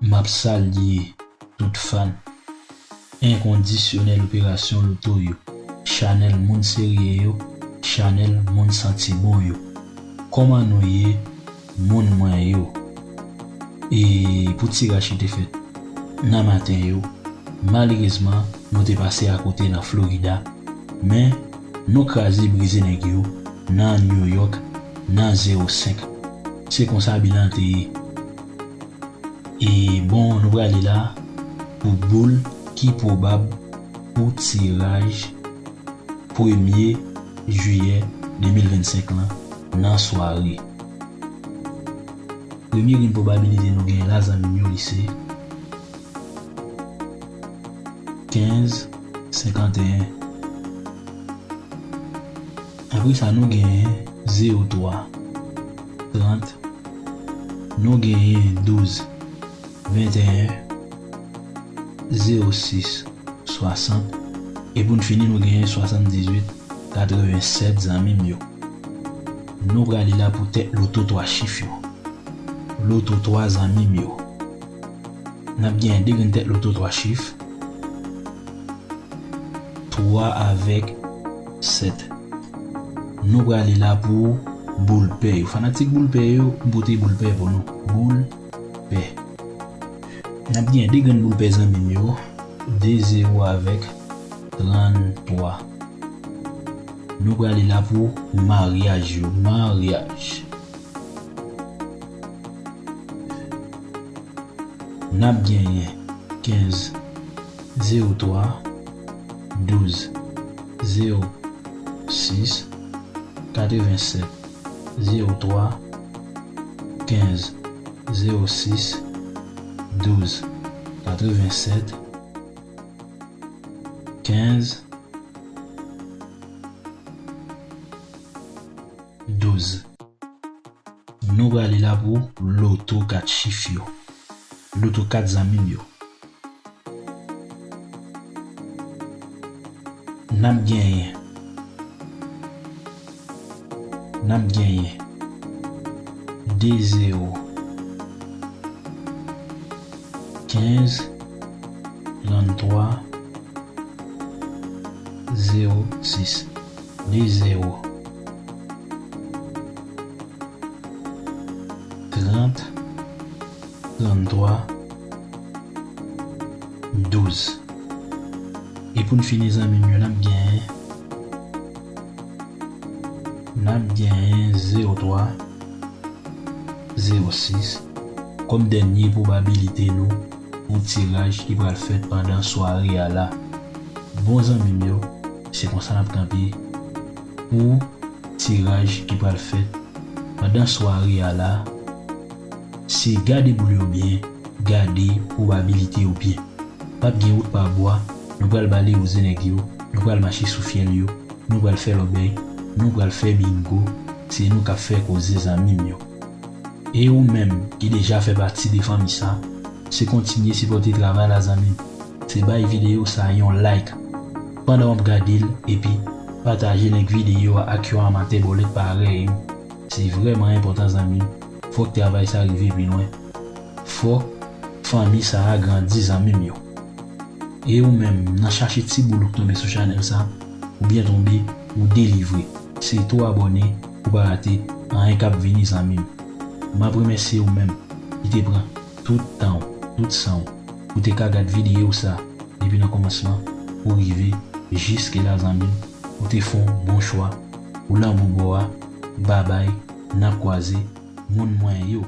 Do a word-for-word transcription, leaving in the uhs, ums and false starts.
M ap salye tout fan enkondisyonèl Operasyon Loto yo, chanèl moun serye yo, chanèl moun santi bon yo. Kòman nou ye, moun mwen yo? E pou tiraj ki te fèt nan maten yo, malerezman, nou te pase akote nan Florida, men nou kraze brize nèg yo nan New York nan zewo senk. Se konsa bilan an te ye. E bon, nou prale la pou boul ki pwobab pou tiraj premye jiyè de mil vennsenk lan nan sware. Premye grenn pwobabilite nou genyen la, zanmi m yo, li se kenz senkanteyen. Apre sa, nou genyen zewo twa trant, nou genyen douz venteyen, zewo sis swasant, e pou n fini, nou genyen swasanndizuit katrevensèt, zanmi m yo. Nou prale la pou tèt loto twa chif yo. Loto twa, zanmi m yo. N ap genyen de grenn tèt loto twa chif, twa avèk sèt. Nou prale la pou boul pè yo. Fanatik boul pè yo, m pote boul pè pou nou. Boul pè. N ap genyen de grenn boul pè, zanmi m yo, de zewo avèk tranntwa. Nou prale la pou maryaj yo. Maryaj. N ap genyen kenz zewo twa, douz zewo sis, katrevensèt zewo twa, kenz zewo sis, douz katrevensèt, kenz douz. Nou prale la pou loto kat chif yo. Loto kat, zanmi m yo. N ap genyen, n ap genyen de zewo, kenz, tranntwa, zewo sis. De zewo, trant, tranntwa, douz. E pou n fini, zanmi m yo, n ap genyen, n ap genyen zewo twa, zewo sis kòm dènye pwobabilite nou pou tiraj ki pral fèt pandan sware a la. Bon, zanmi m yo, se konsa n ap kanpe pou tiraj ki pral fèt pandan sware a la. Se gade boul yo byen, gade pwobabilite yo byen. P ap gen wout pa bwa, nou pral bale wouze nèg yo, nou pral mache sou fyèl yo, nou pral fè lòbèy, nou pral fè bingo, se nou k ap fè koze, zanmi m yo. E ou menm ki deja fè pati de fanmi sa, se kontinye sipòte travay la, zanmi m. Se bay videyo sa yon like pandan w ap gade l, epi pataje link videyo a ak yon amatè bòlèt parèy ou. Se vrèman enpòtan, zanmi m. Fòk travay sa rive pi lwen. Fòk fanmi sa a grandi, zanmi m yo. E ou menm, nan chache ti boul ou k tonbe sou chanèl sa, ou byen tonbe, ou delivre. Se tou abòne pou pa rate anyen k ap vini, zanmi m. M ap remèsye ou menm ki te pran tout tan w, tout san w, pou te ka gad videyo sa depi nan kòmansman pou rive jiske la, zanmi m. Ou te fè yon bon chwa. Ou lan bon bò a. Babay, n ap kwaze, moun mwen yo.